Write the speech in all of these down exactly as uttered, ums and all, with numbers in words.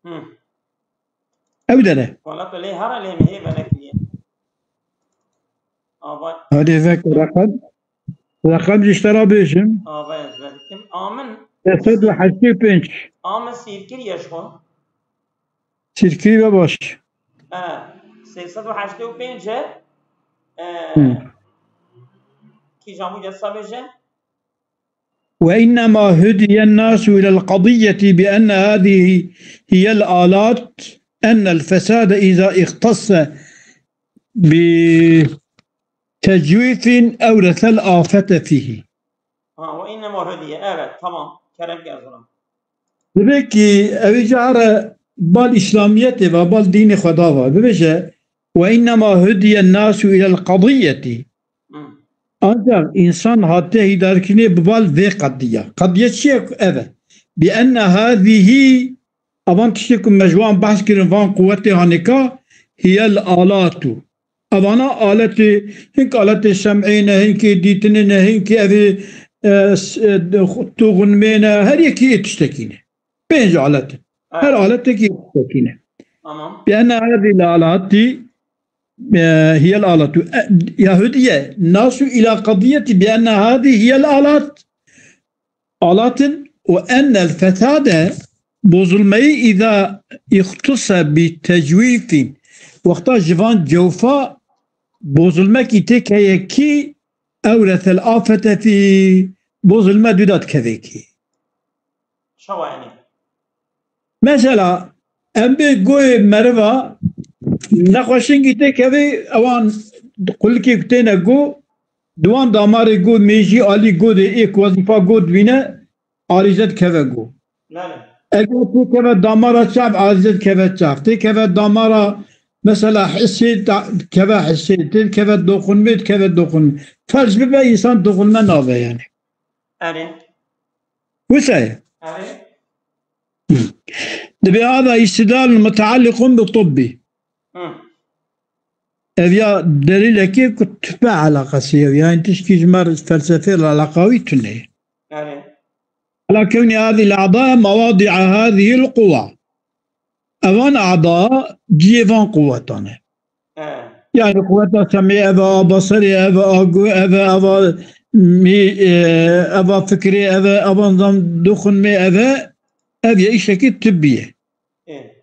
Hı. Ew dere. Wala tu lê hara lê min hê venekiriye. Ava. Hadi vek reqem. Reqem ji te re bêjim. Ava ez vedikim. A min. Sê sed û heştê û pênc. A min sîrkiriye ji xwe. Sîrkirî ve baş. E, sê sed û heştê û pênc e. E, Hı. Kîjan bû desa bêje? وإنما هدي الناس إلى القضية بأن هذه هي الآلات، أن الفساد إذا اختص بتجويف أورث الآفة فيه. Ha, وإنما هدي, evet, tamam. Kerem gelsin. Dibe ki ev cara bal İslamiyetê ve bal dînê Xweda ve. Bibêje, وإنما هدي الناس إلى القضية. Hı. Ancak insan hatiye hidarkirinê bi bal vê qediya. Qediye çi ye? Ev e. بأن هذه, avan tiştê ku me ji wan behs kirin, van quwetê hanêka, هي الآلات. Evana aletê, hink aletê sem'ê ne, hinkê dîtinê ne, hinkê evê, e, s-, e, de-, toxunmê ne, her yekî yê tiştekî ne. Pênc alet in. Her aletekî yê tiştekî ne. Tamam. بأن هذه الآلات, e, هي الآلات. E, Yahudiye, الناس إلى قضية بأن هذه هي الآلات. Alat in, وأن الفساد, bozulmayı, إذا اختص بتجويف. Wexta ji van cewfa bozulmekî têk heye kî, أورث الآفة فيه, bozulme dû de dikeve kî. Çawa yani? Mesela, em bê goyê meriva nexweşingî têkevê, ewan qulikê ku têne go, di wan damarê go, mêjî alî go de ê ku wezîfa go dibîne, arîze dikeve go. Belê. Eger têkeve damara çav, arîze dikeve çav. Têkeve damara, mesela, hisê, da-, dikeve hisê. Têkeve doxunmê, dikeve doxunmê. Ferz bibe, însan doxunme nabe yani. Erê. Wisa ye? Erê. Hı. Dibê هذا استدلال متعلق بالطب. Hı. Ev ya delîlekê ku tibe eleqesî ye. Yani tişkî ji me felsefê re eleqa wî tune ye. Erê. على كون هذه الأعضاء مواضع هذه القوى. Evan a'da cihê van quwetan e. He. Yani quweta sem'ê ev e, a basarê ev e, a gu-, ev e, eva mî-, e, eva fikrê ev e, eva nizam doxunmê ev e, ev ye îşekî tibbî ye. He.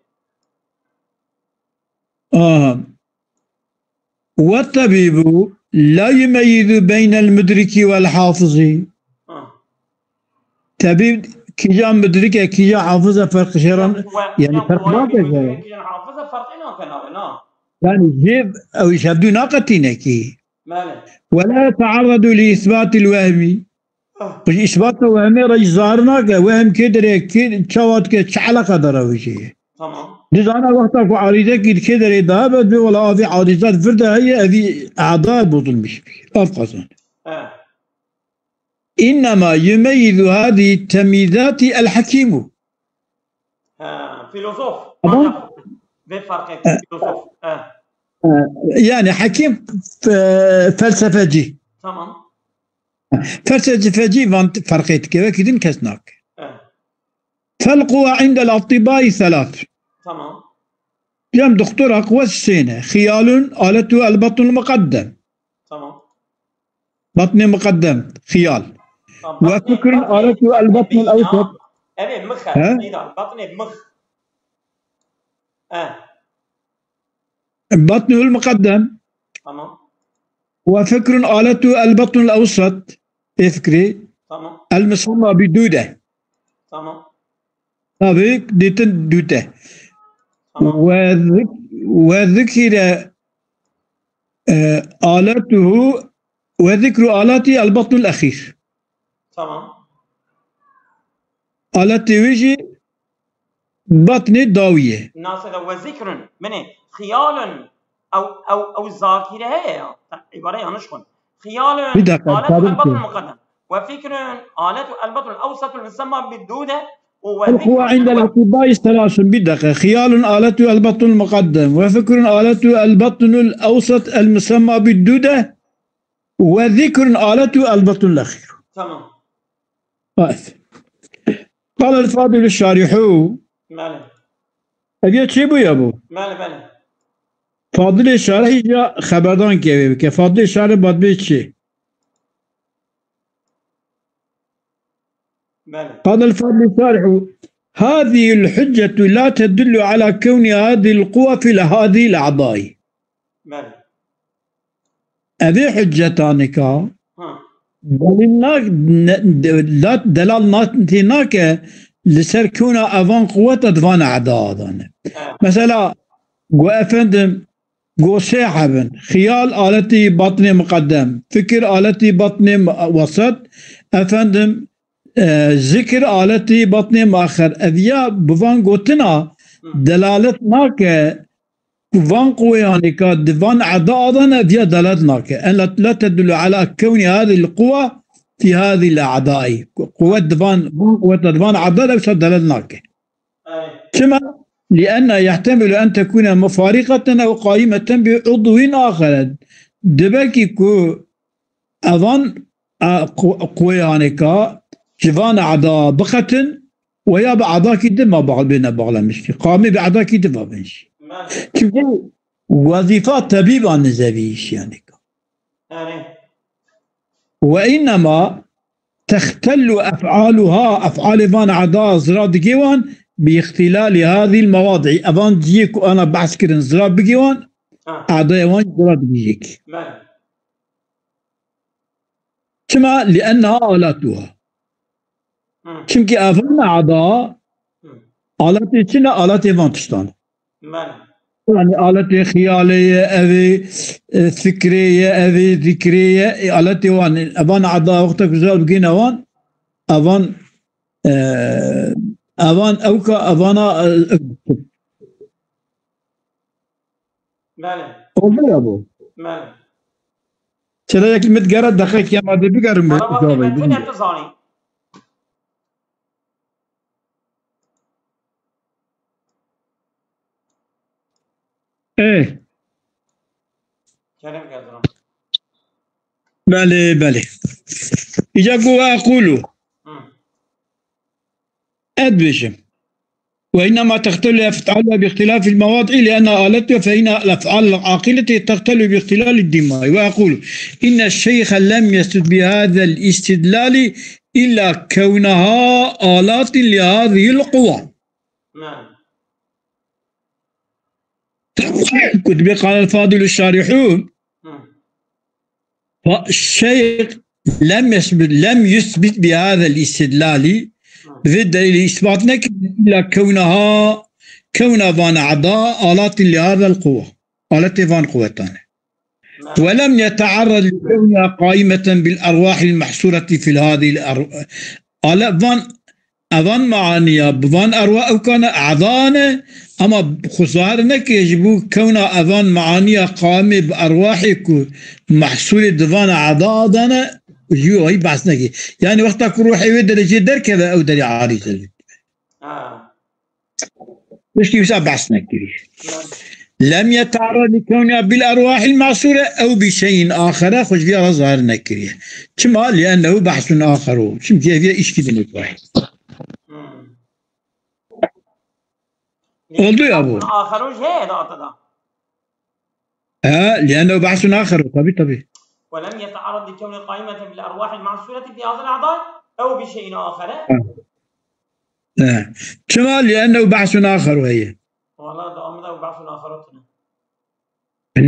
Aha. والطبيب لا يميز بين المدرك والحافظ. Ha. Tebîb kîja mudrik e, kîja hafiz e, ferq jê re, yani ferq nake jê re. Kîja hafiz e, ferqê nake navê, na. Yani jê ew îş hevdû naqetîne kî. Belê. ولا يتعرض لإثبات الوهم. Ah. Ji îsbata wehmê re jî zar nake. Wehm kê derê, kê çawa dike, çi eleqa dara wê jê ye? Tamam. Dizana wexta ku arîzekî di kê derê de hebe, dibê wela avê arîzat vir de heye, evî a'da bozulmuş bî. Av qazan. He. إنما يميز هذه التمييزات الحكيم. Ha, filozof. Tamam. Ancak vê fark et, filozof. Ha. E, yani hekim, e, felsefeci. Tamam. Felsefeci van t-, ferqê dike, wekî din kes nake. Evet. فالقوى عند الأطباء ثلاث. Tamam. Cem doktora quwet sê ne. خيال، آلة، البطن المقدم. Tamam. Batnê muqeddem, xiyal. Tamam, وفكر، batnê آلة، البطن الأوسط. Ev ê mix e, He? Seyda, batnê mix. E. بطنه المقدم. Tamam. وفكر، آلة، البطن الأوسط. Ê fikrê. Tamam. المسمى بالدودة. Tamam. Tabi dîtin dûte. Tamam. وذك-، وذكر، e, آلته، وذكر آلته البطن الأخير. Tamam. Aletê wê jî batnê dawî ye. Nasıl da ve zikrun, mene, xiyalun, ew, ew, ew zakire heye ya. Îbare yanlış xwend. Xiyalun, Bir dakika, alet, tabii ki. Elbatun muqeddem. Ve fikrun, alet, elbatun, ewsatul musemma bid dude, ve القوى عند الأطباء ثلاث. Bir dakika. خيال، آلة، البطن المقدم. وفكر، آلة، البطن الأوسط المسمى بالدودة. وذكر، آلة، البطن الأخير. Tamam. Evet. قال الفاضل الشارح. Belê. Ev ya çêbû ya bû. Belê, belê. Fadilê Şarihî ya xeberdan kevê bike. Fadilê Şarih badbê çi? Belê. قال الفاضل الشارح: هذه الحجة لا تدل على كون هذه القوى في هذه الأعضاء. Belê. Evê hiccetanêka Ha. delîl nak-, ne-, de-, lat-, delal na-, tê nake li ser kewna evan quweta di van e'da de ne. Ha. Mesela, got efendim, got sê hebin. Xiyal aletî batnê muqeddem, fikir aletî batnê mu-, wesat, efendim, e, zikir aletî batnê muaxer. Ev ya bi van gotina Hı. delalet nake ku van quweyanê ka di van e'da de ne, ev ya delalet nake. En la, la tedullu ala kewni hadhihi l-quwa fi hadhihi l-a'dai. Quwet di van, van quweta di van e'da de, wisa delalet nake. Çima? لأن يحتمل أن تكون مفارقة أو قائمة بعضو آخر. Dibe ki ku evan, e, qu-, quweyanê ka ji van e'da bixetin, we ya bi e'dakî din ma ba-, bêne baxlemiş kî. Qamê bi e'dakî din va bin jî. Çimkî wezîfa tebîba nize vî îşiyanê ka. Erê. وإنما تختل أفعالها، أفعال van e'da zira digê wan, bi îxtîlalî hadîl mewadî. Evan ciyê ku ana behs kirin zira bigê wan, Ha. e'daya wan zira digê yek. Belê. Çima? لأنها آلاتها. Hı. Çimkî evan e'da Hı. aletê çi ne? Aletê van tiştan. Belê. Yani aletê xiyalê ye, evê, e, fikrê ye, evê zikrê ye, e, aletê wan, evan e'da wexta ku zira bigêne wan, evan, e, evan ewka, evana, e, Belê. Oldu ya bu. Belê. Çira yekî min digere deqekî ya ma dê bigerim. Bana bak, cevabê ben bidim. Tine tu zanî. Ê. Kerem geldi lan. Belê, belê. Îca ku ve ekûlu. Hı. Ez dibêjim. وإنما تختل أفعالها باختلاف المواضع لأنها آلتها، فإن الأفعال العاقلة تختل باختلال الدماء. وأقول إن الشيخ لم يثبت بهذا الاستدلال إلا كونها آلات لهذه القوى. نعم. كتب قال الفاضل الشارحون. نعم. فالشيخ لم يثبت، لم يثبت بهذا الاستدلال، بهذا الدليل إثبات نكر إلا كونها، كون van e'da آلات لهذا القوة، آلت van quwetan. ولم يتعرض لكونها قائمة بالأرواح المحصورة في هذه الأر-، ala-, van Evan meaniya bi van erwa ewka ne, e'da ne, ama xwe zahir neke ji bo kewna evan meaniya qamê bi erwahê ku mehsûlê di van e'da de ne, ji wî wayî behs neke. Yani wexta ku ruhê wê derecê derkeve, ew derê arîze dibe. Ha. Piştî wisa behs nekirî. Yani. لم يتعرض لكونها بالأرواح المعصورة أو بشيء آخر، xwe ji vê re zahir nekiriye. Çima? لأنه بحث آخر. Çimkî ev ya îşkî din e. Hmm. Oldu ya bu. آخر jê de atada. Ha, لأنه بحث آخر. Tabii, tabii. ولم يتعرض لكون قائمة بالأرواح المعصورة في هذا الأعضاء أو بشيء آخر. Ha. Ha. Çima? لأنه بحث آخر heye. Wala dewamı da بحث آخر tune.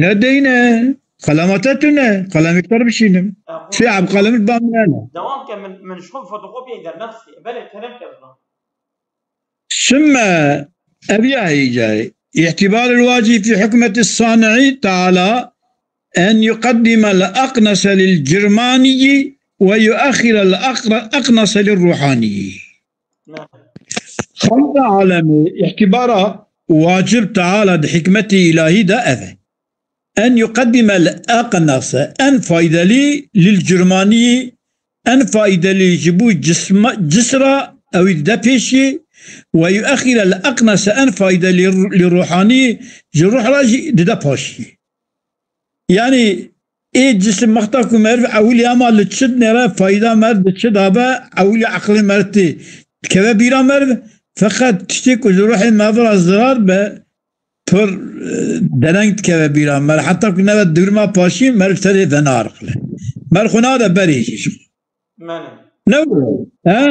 Ne deyne? Qelema te tune. Qelemê te bişînim. E, Şêx Ebqalemir ba min hene. Devam ke, min, min ji xwe fotokopyayê dernexistî. Belê, kerem ke bira. ثم ev ya heycayê. اعتبار الواجب في حكمة الصانع تعالى أن يقدم الأقنص للجرماني ويؤخر الأقر-، الأقنص للروحاني. Xaliqa alemê, îtîbara wacib Teala di hikmetê îlahî de ev e. En yuqeddime l-aqnase, en faydelî lil cirmanî, en faydelî ji bo cisma-, cisra ewî dide pêşî, we yuexîre l-aqnase, en faydelî li ruhanî, ji ruh re jî dide paşî. Yanî ê cisim wexta ku meriv ewilî hema li çi dinêre, fayda meriv di çi de be, ewilî eqlê meriv tê dikeve bîra meriv, Feqet tiştê ku ji ruhê me vira zirar be, pir, e, dereng dikeve bîra me. Heta ku nebe durma paşî, me li serê venariqle. Me li xwe nade berê jî ji xwe. Mane. Ne were? He?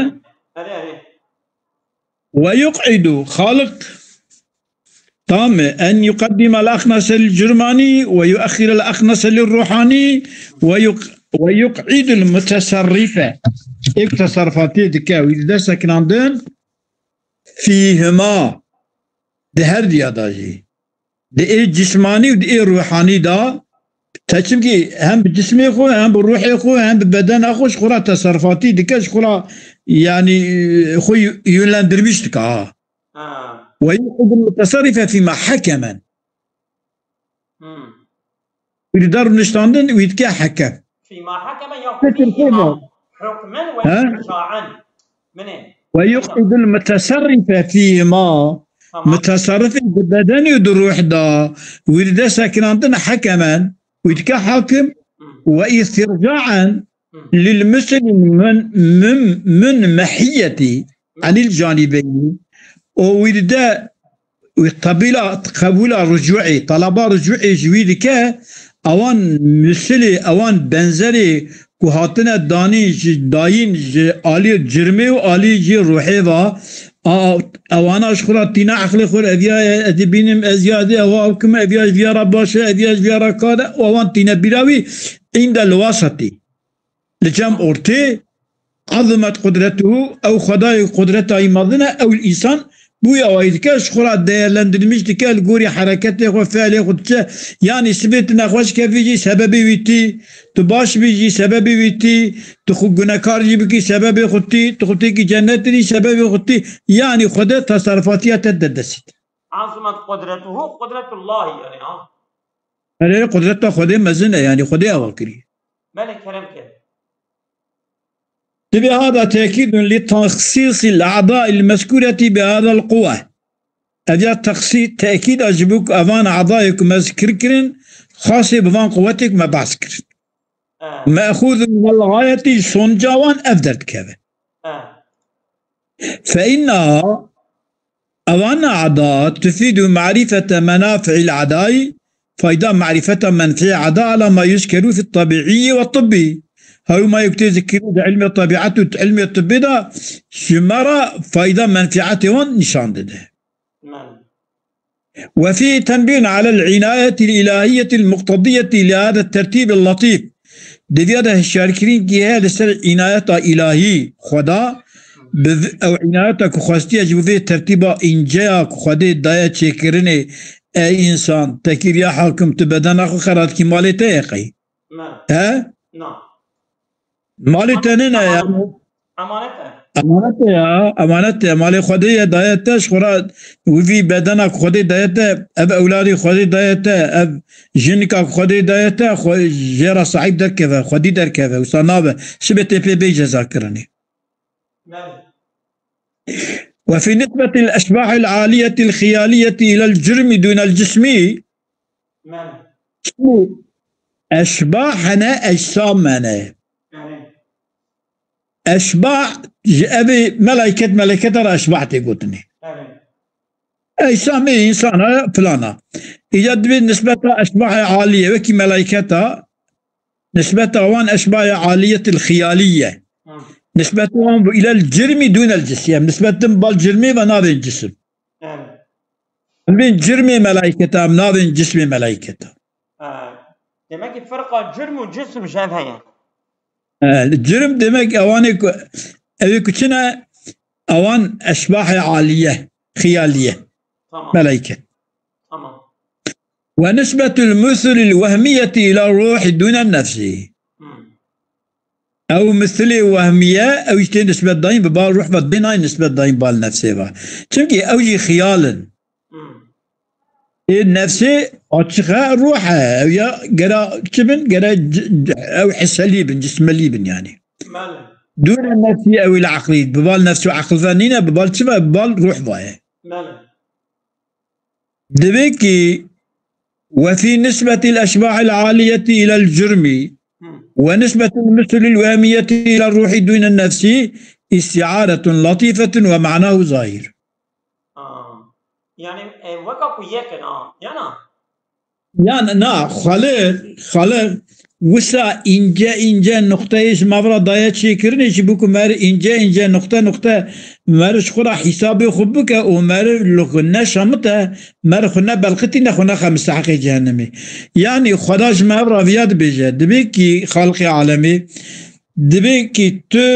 Erê, erê. Ve yuq'idu, Xaliq tam e, en yuqeddime el-axnase lil-cürmanî ve yuexxire el-axnase lil-ruhanî ve yuq-, ve yuq'idul mutesarrife. Êk tesarrufatiyê dike, wî dide sekinandin fîhima, di her diya da jî. Di ê cismanî û di ê ruhanî da, te çimkî hem bi cismê xwe, hem bi ruhê xwe, hem bi bedena xwe ji xwe re tesarrufatî dike, ji xwe re, yanî, xwe yönlendirmiş dike, ha. Ha. Ve yuq'idul mutesarrife fîma hekemen. Hmm. Wî dide rûniştandin, wî dike hekem. Fîma hekemen ya Fikir fîma kêma. Hukmen ve He? Îrcaen. Minê. Ve yuq'idul mutesarrife fîma. Tamam. Mutesarrifê di bedenê û di ruh da, wî dide sekinandin hekemen, wî dike hakim, Hmm. Ve îstircaen Hmm. lil muslim min, min, min mehiyeti anil canibeynî. O wî dide wî qebîla, qebûla ricûê, talaba ricûê ji wî dike, ewan misilê, ewan benzerê ku hatine danîn ji dayîn ji alî cirmê û alî jî ruhê va, a, ewana ji xwe re tîne eqlê xwe re, ev ya ez dibînim, ez ya dê ewa bikim, ev ya ji viya re baş e, ev ya ji viya re kar e, û ewan tîne bîra wî, îndel wesetî. Li cem ortê, azimet qudretuhu, ew Xwedayê qudreta wî mezin e, ew însan bû ya wayî dike, ji xwe re değerlendirmiş dike, li gorî hereketê xwe, fiilê xwe diçe. Yanî sibê tu nexweş kevî jî sebebê wî tî, tu baş bî jî sebebê wî tî, tu xwe gunekar jî bikî sebebê xwe tî, tu xwe têkî cennet didî sebebê xwe tî. Yanî Xwedê teserifatiya te derdestî. Azimet qudretuhu, qudretullahî yanî, ha? Erê, qudreta Xwedê mezin e, yanî Xwedê awa kirî. Belê, kerem ke. Divê hada tekîdun li taxsîsî l-a'dâ il-mezkûretî bi hada l-quwe. Ev ya taxsî-, tekîd a ji bo ku evan adayê ku me zikir kirin, xasê bi van quwetê ku me behs kirin. E. Me'xûzun min el-gayetî, ji sonuca wan ev derdikeve. E. Fe inneha, evan ada tufîdu marîfete menafi'il adayî, fayda marîfeta menfi'ê ada ala ma yuzkeru fi tabi'iyyi ve tibbi. Hew ma yek tê zikirî di ilmê tabiat û di ilmê tibbê de ji me re fayda menfiatê wan nîşan dide. Mem. Ve fî tenbîhun alel înayetil îlahiyetil muqtediyeti li hada tertîbil letîf. Di viya de hişyarkirînkî heye li ser înayeta îlahî Xweda, bi v-, ew înayeta ku xwestiye ji bo vê tertîba înceya ku Xwedê daye çêkirinê, ey însan, tekî viya hakim, tu bedena xwe xera dikî, malê te ye qey? Na. He? Na. Malê te nîne ya. Emanet e. Emanet e ya, emanet e. Malê Xwedê ye, daye te, ji xwe re wî vî bedena ku Xwedê daye te, ev ewladî Xwedê daye te, ev jinika ku Xwedê daye te, xwe jê re sahîb derkeve, xwedî derkeve, wisa nabe. Sibê tê pê bê cezakirinê. Belê. Ve fî nisbetil eşbahil aliyetil xiyaliyeti ilel cirmi dûnel cismi. Belê. Çimû eşbah hene, ecsam hene. Belê. Eşbah ji evê melaiket, melaiketa re eşbah tê gotinê. Belê. Ecsam ê însana filana. Îca divê nisbeta eşbahê aliyê, wekî melaiketa, nisbeta wan eşbahê aliyetil xiyalî ye. Hı. Nisbeta wan bu ilel cirmî dûnel cismî ye. Nisbetin bal cirmê ve navên cisim. Evet. Em bên cirmê melaiketa, em navên cismê melaiketa. Ha. Demek ki ferqa cirm û cism ji hev heye. E, cirm demek ewanê ku, ew ê ku çi ne, ewan eşbahê aliye, xiyaliye. Tamam. Melaike. Tamam. Ve nisbetul musulil wehmiyeti ila ruhi dûnen nefsî. Hmm. Ew misilê wehmiye, ew jî tê nisbet dayîn bi bal ruh ve, dê nayê nisbet dayîn bal nefsê ve. Çimkî ew jî xiyal in. Hmm. Ê nefsê açixe ruh e. Ew ya gera çi bin? Gera c-, c-, ew hiselî bin, cismelî bin yanî. Mele. Dûne nefsî ew île eqlî. Bi bal nefs û eql ve nîne, bi bal çi ve? Bi bal ruh ve ye. Mele. Divê ki ve fî nisbetil eşbahil aliyeti ilel cirmi Hmm. ve nisbetil misulil wehmiyeti ilel ruhi dûne nefsî istiaretun latifetun ve manahu zahir. Yani, e, weka ku yek in, a, yana? Yan na, xali, xali, wisa ince ince nuqteyê ji me vira daye çêkirinê, ji bo ku mer ince ince nuqte nuqte mer ji xwe ra hîsabê xwe bike û mer li xwe ne şamite, mer xwe ne belqitîne, xwe nexe misteheqê cehennemê. Yanî Xweda ji me vira viya dibêje, dibê kî xalqê alemê, dibê kî tu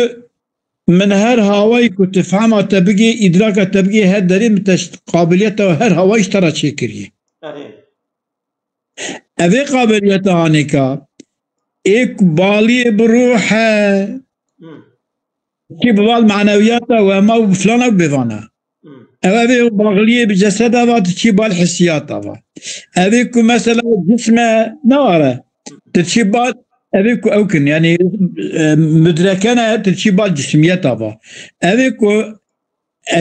min her hawayî ku tu fehma te bigê, îdraka te bigê, her derê min te qabiliyeta her hawayî ji te re çêkiriye. Erê. Evê qabiliyeta hanêka ê ku baliyê bi ruh e, Hmm. ki bi bal manewiyata we ma û filan ew bêvana. Hmm. Ev evê baliyê bi ceseda va, tu çî bal hissiyata va. Evê ku mesela cisme ne ware, tu çî bal, evê ku ew kin, yani, e, mudrekene, tu çî bal cismiyeta va. Evê ku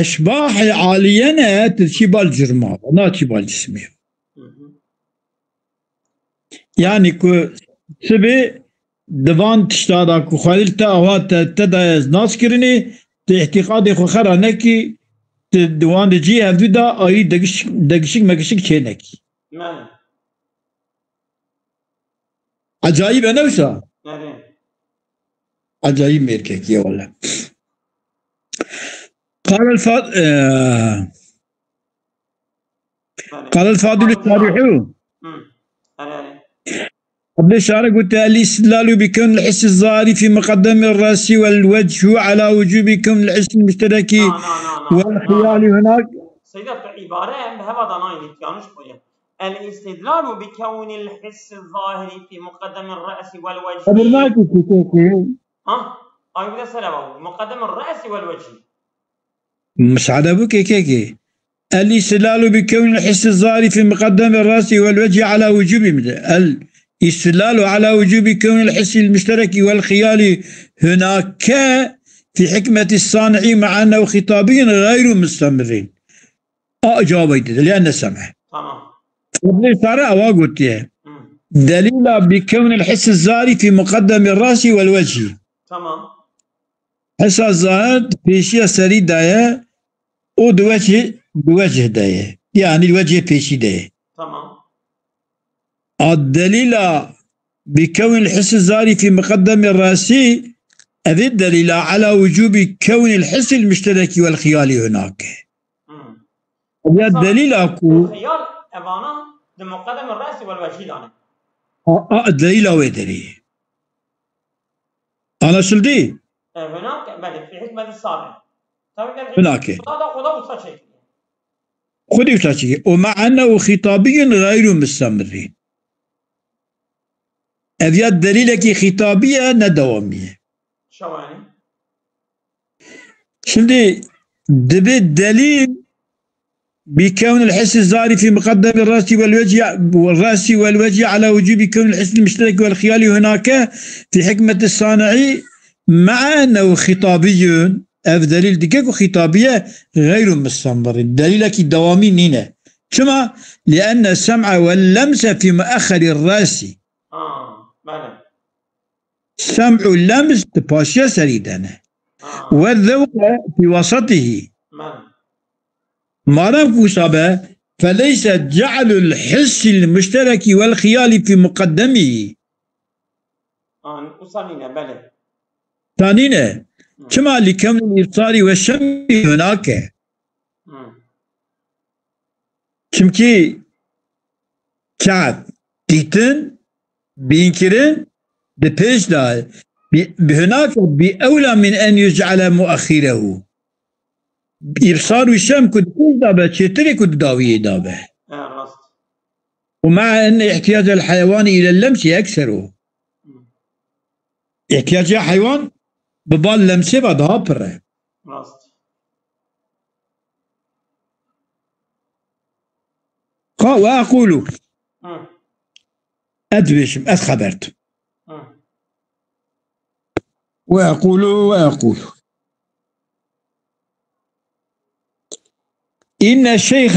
eşbahê aliye ne, tu çî bal cürma va, na çî bal cismiye. Hı hı. Yanî ku sibê di van tişta da ku xwelî te awa te, te daye nas kirinê, tu îtîqadê xwe xera nekî, tu di wan di cî hevdû da ayî degişik, degişik megişik çê nekî. Mele. Ecayîb e ne wisa? Erê. Ecayîb mêrkekî ye wele. قال الفا-، e, Erê. قال الفاضل الشارح. Hı. Erê, erê. Abdê Şarê gote, الاستدلال بكون الحس الظاهر في مقدم الرأس والوجه على وجوب كون الحس المشترك Na, na, na, na. والخيال هناك. Seyda, tu îbare em bi heva da nayînî, yanlış koyuyor. الاستدلال بكون الحس الظاهر في مقدم الرأس والوجه. Sabır nakî kekekî. Ha? Ay, bir de selam abi. مقدم الرأس والوجه. Müsaade bu kekekî. الاستدلال بكون الحس الظاهر في مقدم الرأس والوجه على وجوب، الاستدلال على وجوب كون الحس المشترك والخيال هناك في حكمة الصانع مع أنه خطابي غير مستمر. A cevabı dedi, لأن السمع. Tamam. Abdê Şarê awa gotiye. Hı. دليل بكون الحس الظاهر في مقدم الرأس والوجه. Tamam. Hisa zahir pêşiya serî daye û di wecî, di wecih de ye. Yanî di wecihê pêşî de ye. Tamam. الدليل بكون الحس الظاهر في مقدم الرأس، ev ê delîla على وجوب كون الحس المشترك والخيال هناك. Hı. Ya delîla ku Xiyal evana di muqedem resi wel wecî dane. a, a, delîla wê derî. Anlaşıldı? E, هناك, belê, fi hikmeti sare. Tabii ben Hunake. Xuda da, Xuda usta çekti. Xwedî wisa çi? ومع أنه خطابي غير مستمر. Ev ya delîlekî xîtabî ye, ne dewamî ye. Şawanî. Şimdi dibe delîl بكون الحس الظاهر في مقدم الرأس والوجه، الرأس والوجه على وجوب كون الحس المشترك والخيال هناك في حكمة الصانع مع أنه خطابي. Ev delîl dike ku xîtabî ye, غير مستمر. Delîlekî dewamî nîne. Çima? لأن السمع واللمس في مؤخر الرأس. Ha, belê. Sem û lems di paşiya serî de ne. Ha, والذوق في وسطه. belê. Madem ku wisa be, فليس جعل الحس المشترك والخيال في مقدمه. Ha, usa nîne, belê. Tanîne. Çima? لكون الإبصار والشم هناك. Hı. Çimkî çav, dîtin, bînkirin di pêş de, bi, bi هناك بأولى من أن يجعل مؤخره. Îbsar û şem ku di pêş de be, çêtir e ku di dawiyê de be. E, rast. ومع أن احتياج الحيوان إلى اللمس أكثر. Hı. Îhtiyacê heywan bi bal lemsê ve daha pir e. Rast. Ka وأقول. Hı. Ez dibêjim, ez xeber didim. Hı. وأقول، وأقول. إن الشيخ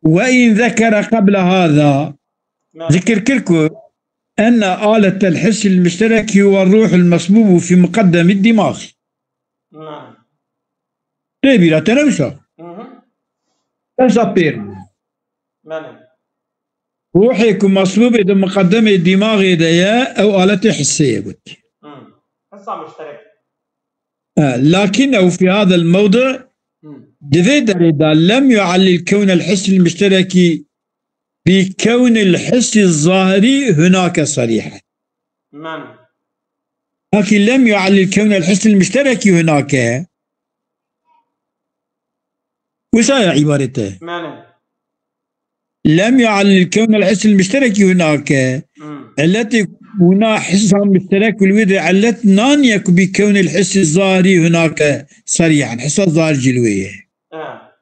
وإن ذكر قبل هذا، Belê. zikir kir ku أن آلة الحس المشترك هو الروح المصبوب في مقدم الدماغ. Belê. Tê bîra te ne wisa? Hı hı. Esa pêr. Belê. Ruhê ku meslûbê di miqedemê dîmaxê de ye, ew aletê hissê ye got. Hı. Hissa muşterek. E, lakinnehu fî hadel mewdi, Hı. di vê derê de lem yu'ellil kewnel hissil muşterekî bi kewnil hissi zahirî hunake sarîhen. Belê. Hakî lem yu'ellil kewnel hissil muşterekî hunake. Wisa ya îbarete. Belê. Lem yu'ellil kewnel hissil muşterekî hunake. Hmm. Illetê wina hissa muşterek li wê de illet naniye ku bi kewnil hissi zahirî hunake sarîhen. Hissa zahir jî li wê ye. Ha.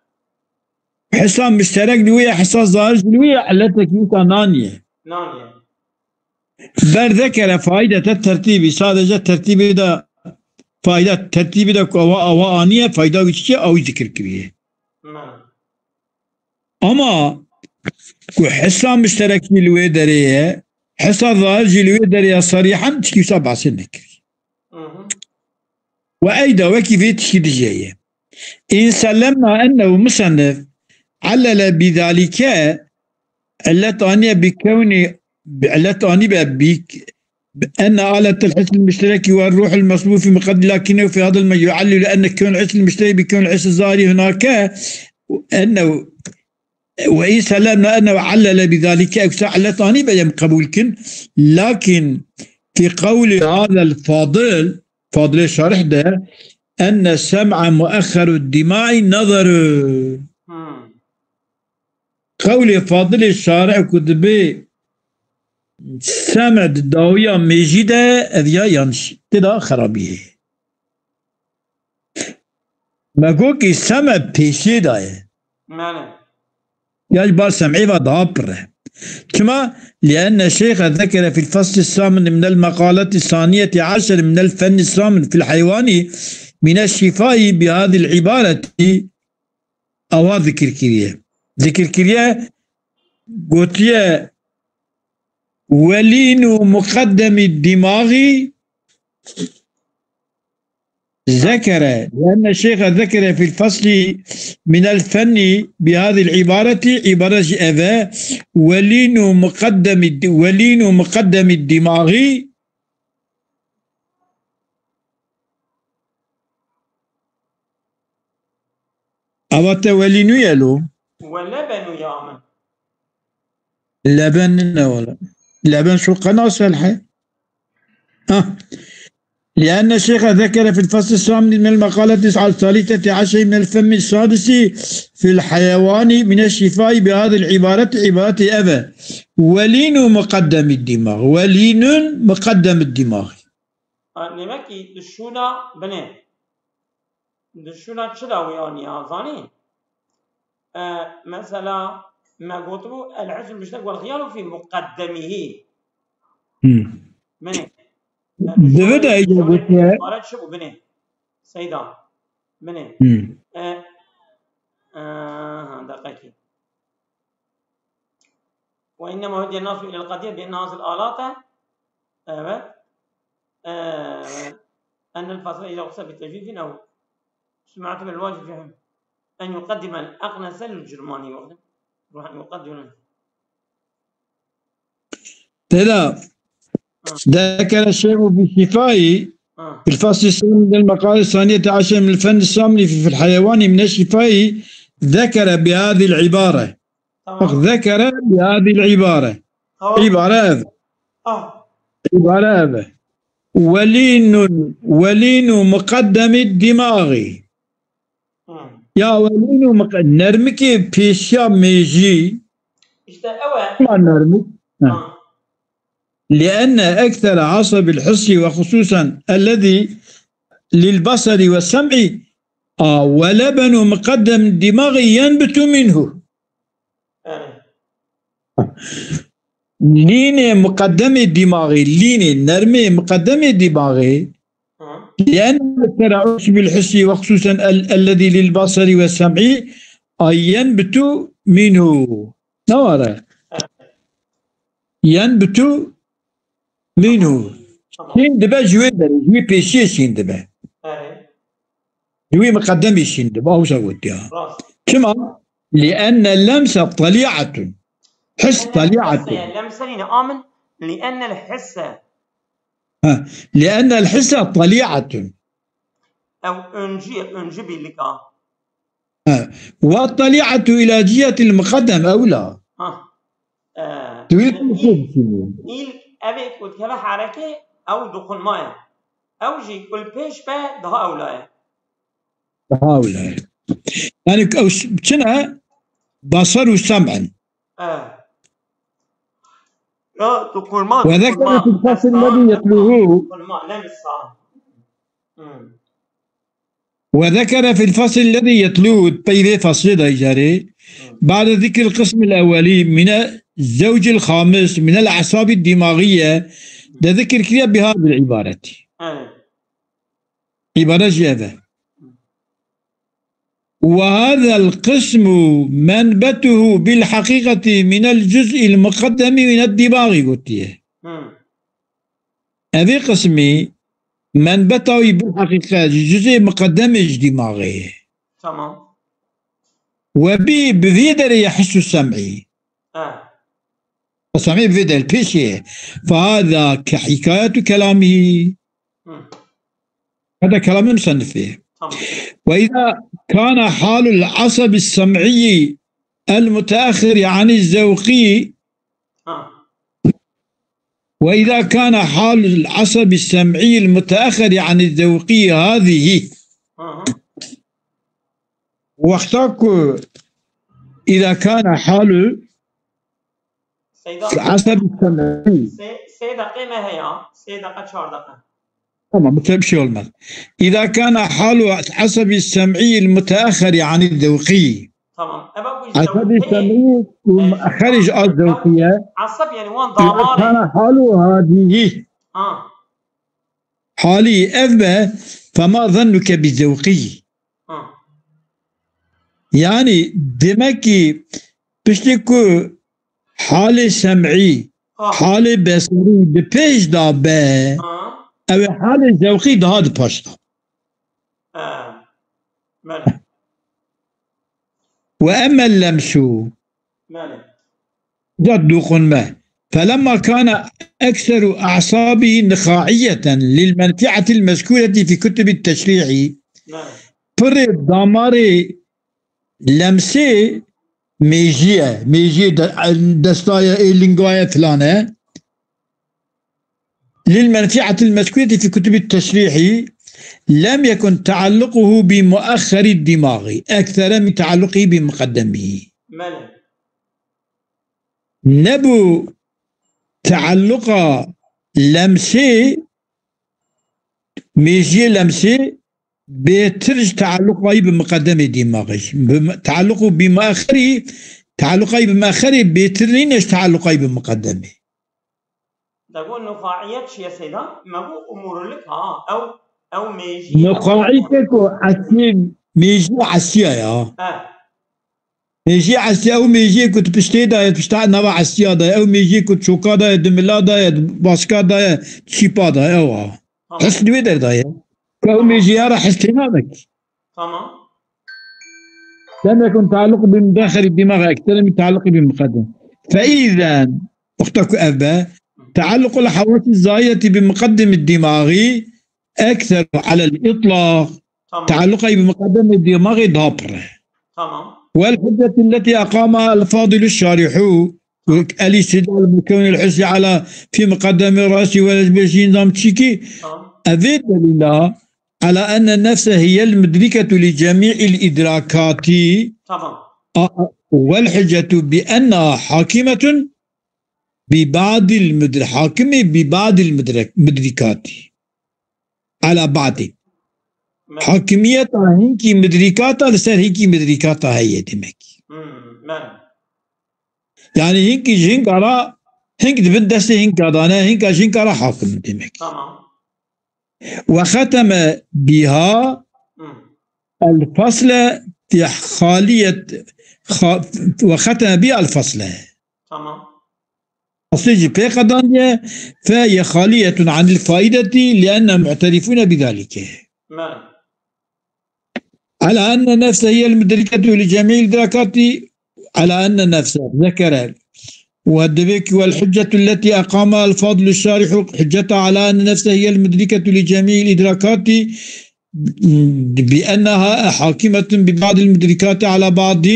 Hissa muşterek li wê ye, hissa zahir jî li wê ye, illetekî wisa naniye. Naniye. Ber zekere faydete tertîbî, sadece tertîbê de fayda, tertîbê de ku awa, awa aniye, fayda wî çi ye, ew zikir kiriye. Hmm. Ama ku hissa muşterekî li wê derê ye, hissa zahir jî li wê derê ye, sarîhen tişkî wisa behsê nekirî. Hı hı. Ve eyda wekî vê tişkî dijê ye. În sellemna ennehu musennif allele bidalike, illet aniye bi kewnî, bi illet anî be bi, bi enne aletel hissil muşterekî ve ruhul meslûfi muqeddi lakinnehu fî hadel me yuallilu enne kewnul hissil muşterek bi kewnul hissi zahirî hunake ennehu Ve în sellemna ennehu allele bidalike, ew sa illet anî be em qebûl kin. Lakin fî qewlî hadel fadil, fadilê şarih de, enne sem'a muexxeru dimai nazaru. Hmm. Qewlê fadilê şarih ku dibê sem' di dawiya mêjî de, ev ya yanlış. Tê de xerabî ye. Me got ki seme pêşê daye. Mane. Ya ji bar sem'ê ve daha pir e. Çima? Lienne şeyxe zekere fil fasli samin minel meqaleti saniyeti aşer minel fenni samin fil heyvani mine şifai bi hadil ibareti awa zikir kiriye. Zikir kiriye gotiye welînu muqeddemî dimağî zekere, lienne şeyxe zekere fil fasli minel fenni bi hadil ibareti, ibare jî ev e, welînu muqeddemî, welînu muqeddemî dimağî. Ava te welînû ye lo? Welebenu ya min. Leben ne wala? Leben şu qena selhe. Ha. لأن الشيخ ذكر في الفصل الثامن من المقالة الثالثة عشر من الفم السادس في الحيوان من الشفاء بهذه العبارة، عبارة أبا ولين مقدم الدماغ، ولين مقدم الدماغ. Ha, demek ki di şûna binê. Di şûna çi de wî aniya, zanî? E, mesela, me gotibû, el-hizb müşterek wel xiyalu fî muqeddemihî. Hmm. Binê. Divi de êca gotiye. Para çi bû binê? Seyda. Binê. Hmm. E, e, ha, deqekî. وإنما هدي الناس إلى القضية بأن هذه الآلات، evet، evet، أن الفاصلة إذا وصف بتجويف أو سمعت بالواجب فيهم أن يقدم الأقنس للجرماني وقتا، راح يقدم. Tê de ذكر الشيخ بشفائي في الفصل الثامن من المقالة الثانية عشر من الفن السامي في الحيوان من الشفاء، ذكر بهذه العبارة. Tamam. Bak, zekere bi hadil ibare. Tamam. İbare ev. Ah. İbare ev. Welinun, welinu muqeddemi dimaği. Hı. Ya welinu muqe-, nermikê pêşiya mêjî. İşte ew e. Ma nermik. Ha. Ha. لأن أكثر عصب الحس وخصوصا الذي للبصر والسمع، a, ولبن مقدم الدماغ ينبت منه. Yani. Lînê muqeddemê dîmaxê, lînê nermê muqeddemê dîmaxê, Hı. لأن أكثر عصب الحس وخصوصا ال-، الذي للبصر والسمع، أن ينبت منه. Ne were? Evet. Yenbitu minhu. Tamam. Şîn dibe ji wê derê, ji wê pêşiyê şîn dibe. Evet. Di wî miqedemî şîn dibe, ew wisa gotiya. Rast. Çima? لأن اللمس طليعة. His طليعة. Lemse, lemse nîne, a min, لأن الحس. Ha, لأن الحس طليعة. Ew öncü, öncü birlik a. Ha. والطليعة إلى جهة المقدم أولى. Ha. Ee, Tu wî yani kuşê ilk, dikî. İlk evê ku dikeve hereke, ew dokunma ye. Ew jî ku li pêş be daha ewla ye. Daha ewla ye. Yani ew ş-, çi ne? Basar û sem in. Ee. Ya, dokunma, وذكر dokunma. في الفصل الذي يتلوه. Dokunma, lemsa. Hmm. وذكر في الفصل الذي يتلوه, pey vê feslê de îcarê, بعد ذكر القسم الأولي من الزوج الخامس من الأعصاب الدماغية, de zikir kiriye بهذه العبارة. Evet. Îbare jî ev e. وهذا القسم منبته بالحقيقة من الجزء المقدم من الدماغ, gotiye. Hmm. Evê qismî menbeta wî bil heqîqet ji cizê miqedemê ji dîmaxê ye. Tamam. We bî bi vê derê ye hissu sem'î. Eh. Sem'î bi vê derê pêşê ye. Fehada ke hikayetu kelamî. Hı. Hada kelamê musennifê. Tamam. Ve izâ kâne halul asabi sem'iyyi el muteahhiri anî zevkî Ha. وإذا كان حال العصب السمعي المتأخر عن الذوقي هذه. Hı hı. Wexta ku إذا كان حال Seyda, العصب السمعي. Sê, sê deqê me heye, sê deqe, çar deqe. Tamam, bu bir şey olmaz. إذا كان حال العصب السمعي المتأخر عن الذوقي. Tamam. Eva ku Esebî zewqê, semî û e, xerîj a zewqiye. Eseb yani wan damarê. Kana halu hadihi. Ha. Halî ev be, fema zannuke bi zewqî. Ha. Yani demek ki piştî ku halê sem'î, Ha. halê besarî bi pêş da be, Ha. ew ê halê zewqî daha di paş da. Ha. Belê. Ve emmel lemsu. Belê. Ca dûqunme. Felemma kana ekseru a'sabihi nixaiyeten lil menfi'atil mezkureti fi kutubi teşri'i. Belê. Pirê damarê lemsê mêjî ye. Mêjiyê de, desta ye, ê linga ye, filan e. للمنفعة المذكورة في كتب التشريح لم يكن تعلقه بمؤخر الدماغ أكثر من تعلقه بمقدمه. Belê. Nebû tealluqa lemsê, mêjiyê lemsê bêtir ji tealluqa yî bi miqedemê dîmaxê jî. Bi mi-, tealluqu bi muaxirî, tealluqa yî bi muaxirî bêtir nîne ji tealluqa yî bi miqedemê. Dego nuxaiyet çi ye seyda? Me got umurlik ha. Ew, ew mêjî. Nuxaî te ku eslî mêjî esiya ya. He. Mêjî esiya, ew mêjiyê ku tu piştê de ye, pişta nava esiya de ye, ew mêjiyê ku çoka de ye, di mila de ye, di baska de ye, di çîpa de ye, ew a. Tamam. His di wê der de ye. Ku ew mêjiya re his tê nabe ki. Tamam. لم يكن تعلق بمدخل الدماغ أكثر من تعلق بمقدم. فإذا، wexta ku ev be, تعلق الحواس الزائدة بمقدم الدماغ أكثر على الإطلاق. Tamam. Tealluqa bi miqedemê dîmaxê daha pir e. Tamam. والحجة التي أقامها الفاضل الشارح الاستدلال بكون الحس على في مقدم الرأس ولا بشي نظام تشيكي. Tamam. Evê delîla على أن النفس هي المدركة لجميع الإدراكات. Tamam. A-, والحجة بأنها حاكمة ببعض المدر-، حاكمة ببعض المدرك-، مدركات. على بعض. Me-, Hakimiyeta hinkî midrîkata li ser hinkî midrîkata heye demek. Hmm, me-, Yani hinkî ji hinka ra, hink di bin destê hinka da ne, hinka ji hinka ra hakim demek. Tamam. وختم بها Hmm. الفصل في خالية خ-، وختم بها الفصل. Tamam. Faslê jî pê qedandiye, فهي خالية عن الفائدة لأنهم معترفون بذلك. Me-, على أن النفس هي المدركة لجميع الإدراكات، على أن النفس ذكر، ودبك والحجة التي أقامها الفاضل الشارح حجتها على أن النفس هي المدركة لجميع الإدراكات بأنها حاكمة ببعض المدركات على بعض،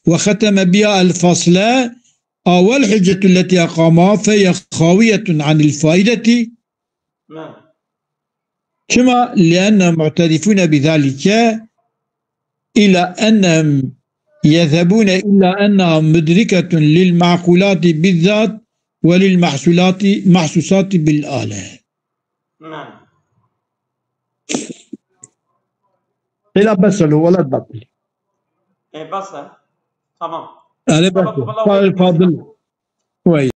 وختم بها الفصل: أو الحجة التي أقامها فهي خاوية عن الفائدة. نعم. كما لأنهم معترفون بذلك، إلى أنهم يذهبون إلى أنها مدركة للمعقولات بالذات وللمحصولات، محسوسات بالآلة. نعم. إلى بس ولا تبطل. إيه، بس. تمام. أنا تمام، بس. والله قال وين الفاضل. وي.